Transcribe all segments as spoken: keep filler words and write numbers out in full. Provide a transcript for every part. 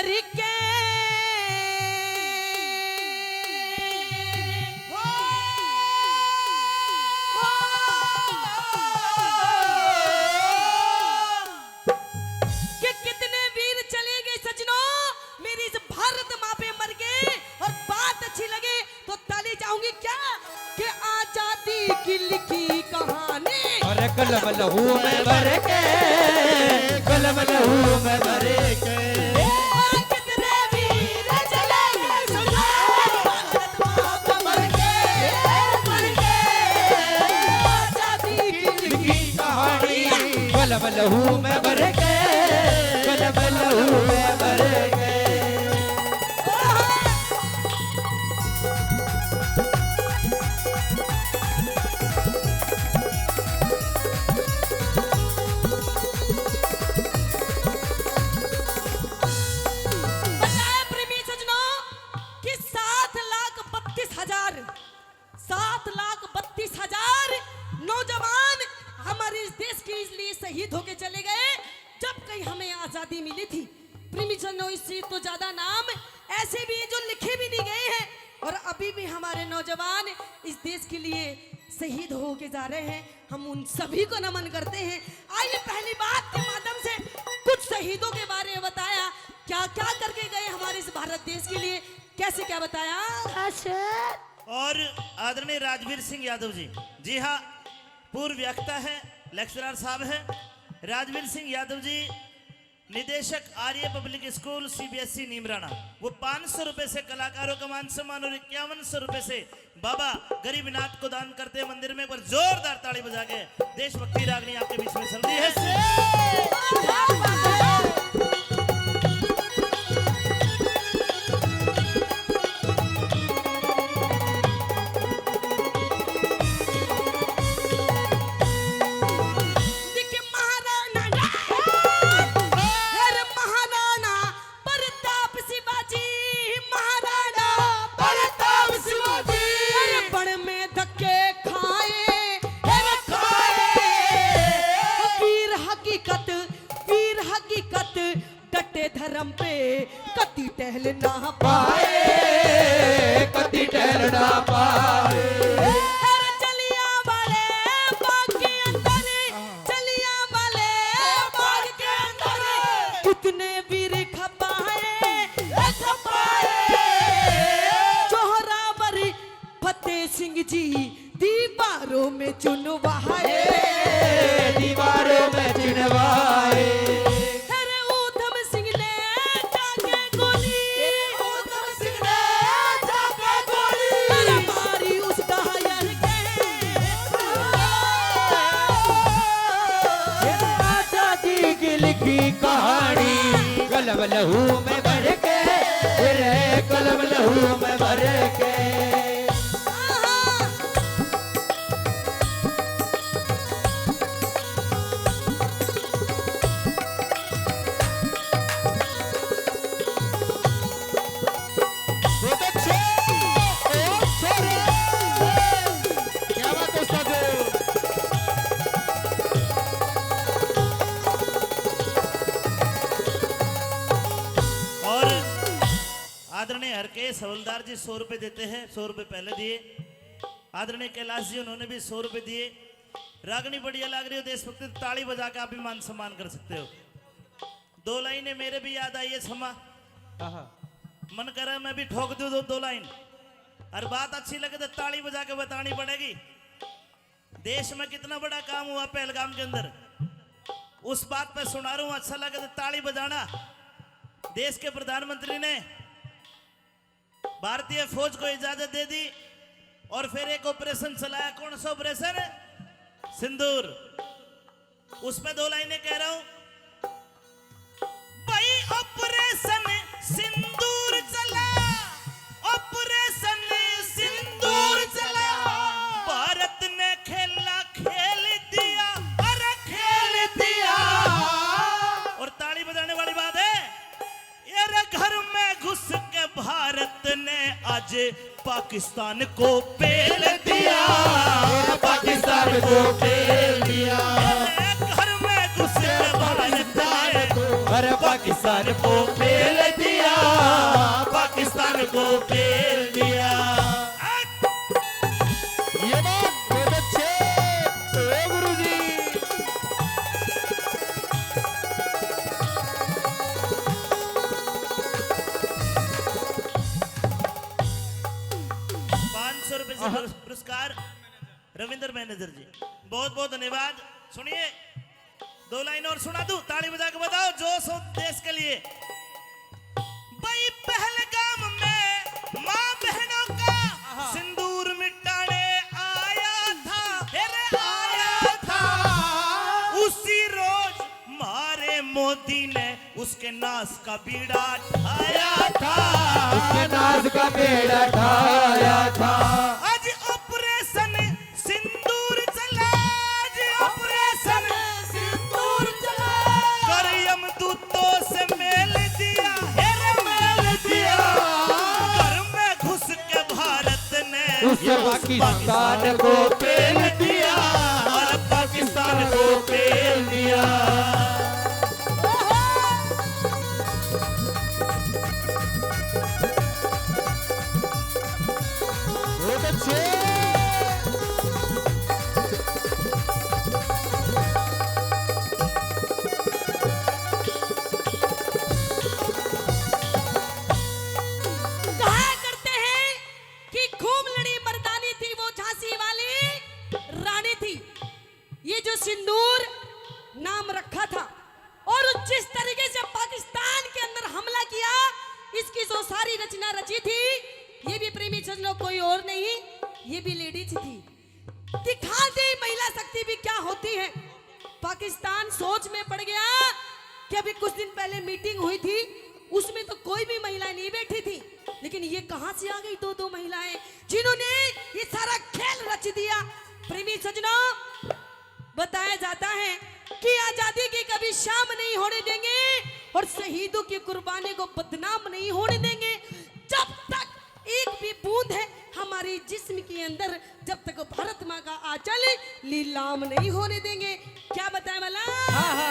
के। कि कितने वीर चले गए सजनों, मेरी इस भारत माँ पे मर गए। और बात अच्छी लगे तो ताली चाहूंगी क्या? कि आजादी की लिखी कहानी। अरे कलम लहू में भर के, कलम लहू में भर के। कितने वीर चले गए सजनों, भारत माँ पे मर के, मर के। आजादी की लिखी कहानी। कलम लहू में भर के, कलम लहू में भर के। बताया प्रेमी सजनों कि सात लाख बत्तीस हजार, सात लाख बत्तीस हजार नौजवान हमारे इस देश के लिए शहीद होके चले गए, जब कहीं हमें आजादी मिली थी। प्रेमी जनों, इससे तो ज्यादा नाम ऐसे भी हैं जो लिखे भी नहीं गए हैं और अभी भी हमारे नौजवान इस देश के लिए शहीद होके जा रहे हैं। हम उन सभी को नमन करते हैं। आइए, पहली बात के माध्यम से कुछ शहीदों के बारे में बताया, क्या क्या करके गए हमारे इस भारत देश के लिए, कैसे क्या बताया। और आदरणीय राजवीर सिंह यादव जी, जी हाँ, पूर्व वक्ता हैं, लेक्चरर साहब हैं। राजवीर सिंह यादव जी, निदेशक आर्य पब्लिक स्कूल सीबीएसई नीमराना, वो पाँच सौ रुपए से कलाकारों का मान सम्मान और इक्यावन सौ रुपए से बाबा गरीबनाथ को दान करते हैं मंदिर में। एक बार जोरदार ताली बजा के देशभक्ति रागनी आपके बीच में चल रही है। देखिए महाराणा, अरे महाराणा प्रताप शिवाजी, महाराणा प्रताप शिवाजी। अरे बण में धक्के खाए, अरे खाए। वीर हकीकत, वीर हकीकत, डटे धर्म पे, कदी टहल ना पाए, कदी टहल ना पाए। अरे जलियांवाले बाग के अंदर, जलियांवाले बाग के अंदर कितने वीर खपाए, खपाए। जोरावर फतेह सिंह जी दीवारों में चुनवाए, दीवारों में चुनवाए। अरे ऊधम सिंह ने जाके गोली, ऊधम सिंह ने जाके गोली। अरे मारी उस डायर के। आजादी की लिखी कहानी, कलम लहू में भर के, रे कलम लहू में भर के। बहुत अच्छे। ओ, छोरे। क्या बात है उस्ताद जी। और आदरणीय हरकेश हवलदार जी सौ रुपए देते हैं, सौ रुपए पहले दिए। आदरणीय कैलाश जी, उन्होंने भी सौ रुपए दिए। रागनी बढ़िया लाग रही हो देशभक्ति, ताली बजा के आप भी मान सम्मान कर सकते हो। दो लाइनें मेरे भी याद आई है, क्षमा। आहा। मन करे मैं भी ठोक दूं दो, दो लाइन। और बात अच्छी लगे तो ताली बजा के बतानी पड़ेगी। देश में कितना बड़ा काम हुआ पहलगाम के अंदर, उस बात पे सुना रहा हूं, अच्छा लगे तो ताली बजाना। देश के प्रधानमंत्री ने भारतीय फौज को इजाजत दे दी और फिर एक ऑपरेशन चलाया। कौन सा ऑपरेशन? सिंदूर। उसमें दो लाइनें कह रहा हूं भाई। ऑपरेशन सिंदूर चला, ऑपरेशन सिंदूर चला, भारत ने खेला खेल दिया, अरे खेल दिया। और ताली बजाने वाली बात है, अरे घर में घुस के भारत ने आज पाकिस्तान को पेल दिया, पाकिस्तान को पेल दिया। अरे घर में घुस के भारत ने अरे पाकिस्तान को फेल दिया, पाकिस्तान को फेल दिया। ये बात बहुत अच्छे। ओ गुरु जी। पाँच सौ रुपए से हाँ। पुरस्कार रविंद्र मैनेजर जी, बहुत बहुत धन्यवाद। सुनिए, दो लाइन और सुना दूं, ताली बजा के बताओ, जोश हो देश के लिए। भाई पहलगाम में माँ बहनों का आहा। सिंदूर मिटाने आया था, अरे आया था। उसी रोज मारे मोदी ने उसके नाश का बीड़ा ठाया था। उसके नाश का बीड़ा ठाया था। आज ऑपरेशन सिंदूर चला, आज ऑपरेशन सिंदूर चला। कर यमदूतों से मेल दिया, हेर मेल दिया। घर में घुस के भारत ने उस पाकिस्तान को पेल दिया, और पाकिस्तान को पेल दिया। बहुत अच्छे। कहा करते हैं कि खूब लड़ी मर्दानी थी वो झांसी वाली रानी थी। ये जो सिंदूर नाम रखा था और जिस तरीके से पाकिस्तान के अंदर हमला किया, इसकी जो सारी रचना रची थी, ये भी प्रेमी सज्जनों कोई और नहीं, ये भी लेडीज थी। दिखा दी महिला शक्ति भी क्या होती है। पाकिस्तान सोच में पड़ गया कि अभी कुछ दिन पहले मीटिंग हुई थी, उसमें तो कोई भी महिला नहीं बैठी थी, लेकिन ये कहां से आ गई दो दो महिलाएं, जिन्होंने ये सारा खेल रच दिया। प्रेमी सज्जनों, बताया जाता है कि आजादी की कभी शाम नहीं होने देंगे और शहीदों की कुर्बानी को बदनाम नहीं होने देंगे। जब तक एक भी बूंद है हमारे जिस्म के अंदर, जब तक भारत माँ का आंचल लीलाम नहीं होने देंगे। क्या बताएं भला? हाँ, हाँ।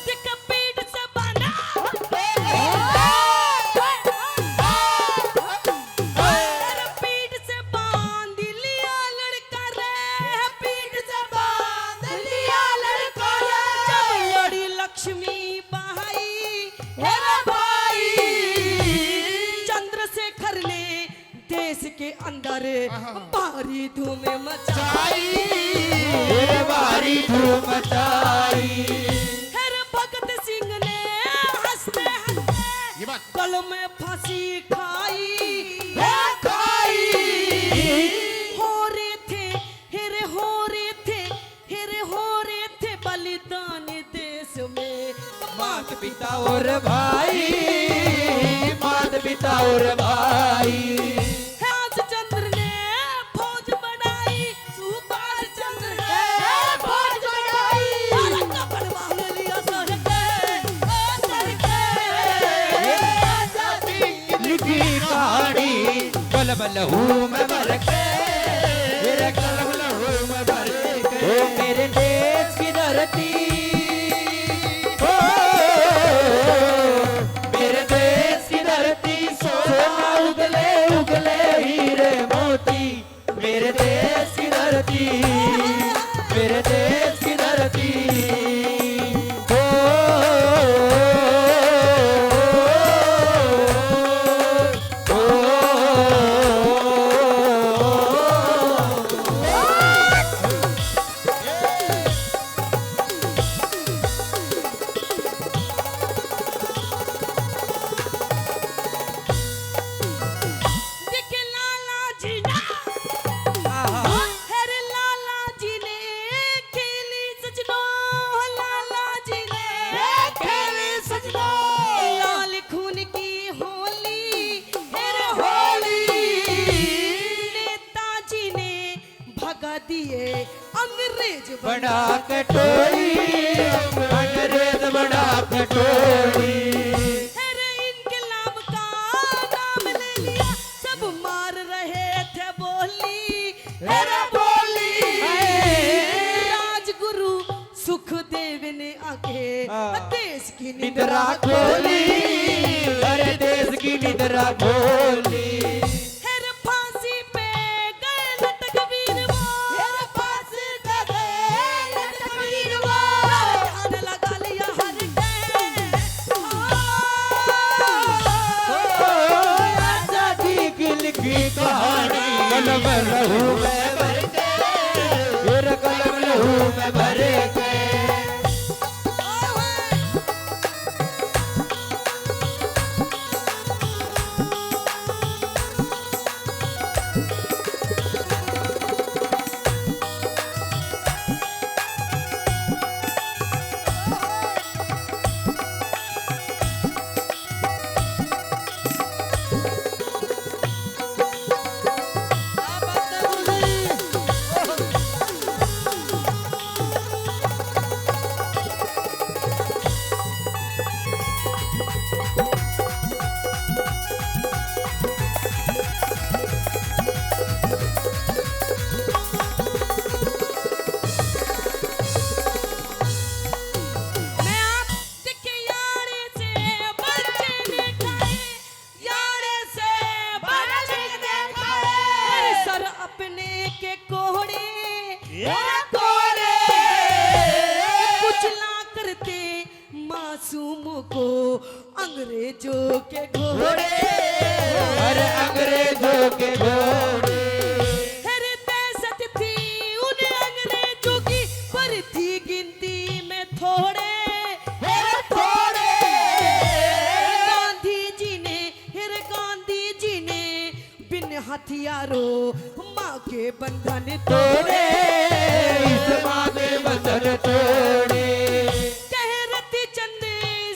देख पीठ से बांधा। अरे पीठ से बांध लिया लड़का रे, पीठ से बांध लिया लड़का रे। जब लड़ी लक्ष्मी बाई, हे रे भाई, चंद्रशेखर ने देश के अंदर आहा। भारी धूम मचाई। चाई, हे भारी धूम मचाई। फिर भगत सिंह ने हंसते हंसते ये बात। गल में फांसी खाई। हे खाई। हो रहे थे, हेरे हो रहे थे, हेरे हो रहे थे बलिदान देश में। मात पिता और भाई, मात पिता और भाई। आज चंद्र ने फौज बढ़ाई, सुभाष चंद्र ने फौज बढ़ाई। भारत का बनवा लिया सर के, ओ सर के। लिखी कहानी बल बल हूँ मैं भर के, मेरे कलम लहू में भर के। ओ मेरे देश की धरती, ओ मेरे देश की धरती, सोना उगले उगले हीरे मोती। मेरे देश की धरती, मेरे देश की धरती। ओ, ओ, ओ, ओ, ओ। देखे लाला जी ना, आहा। अरे लाला जी ने खेली सजनो, लाला जी ने खेली सजनो। लाल खून की होली, अरे होली। नेताजी ने भगा दिए अंग्रेज बना बना के टोरी, अंग्रेज की निद्रा खोली, अरे देश की निद्रा खोली। फिर फांसी पे गए लटक वीर वो। फिर फांसी पे गए लटक वीर वो। जान लगा लिया हर के। ओ, आजादी की लिखी कहानी। कलम लहू में भर के, फिर कलम लहू में भर के। मैं आप देखे यारे से बच्चे ने खाए, यारे से बच्चे ने खाए। सर अपने के कोहड़े, ये कोहड़े। कुचला करते मासूम को अंग्रेजों के घोड़े। अरे अंग्रेजों के घोड़े। अरे दहशत थी उन अंग्रेजों की, पर थी गिनती में थोड़े। अरे थोड़े। गांधी जी ने, अरे गांधी जी ने बिन हथियारों माँ के बंधन तोड़े। इस माँ के बंधन तोड़े। कह रति चंद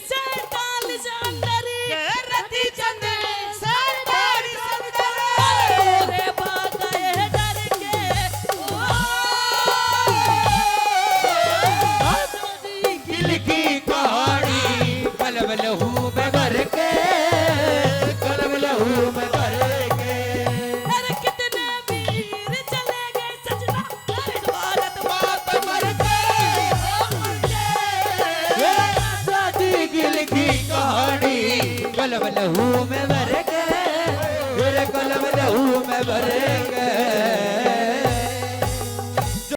सैतालीस अंदर। कह रति चंद सैतालीस अंदर। रे भाग गए डर के। ओ, आजादी की लिखी कहानी। कलम लहू में भर के, कलम लहू में भर के। अरे कितने वीर चले गए सजना, अरे भारत माँ पे मर के, ओ मर के। ये आजादी की लिखी कहानी, कलम लहू में भर के, फिर कलम लहू में भर के।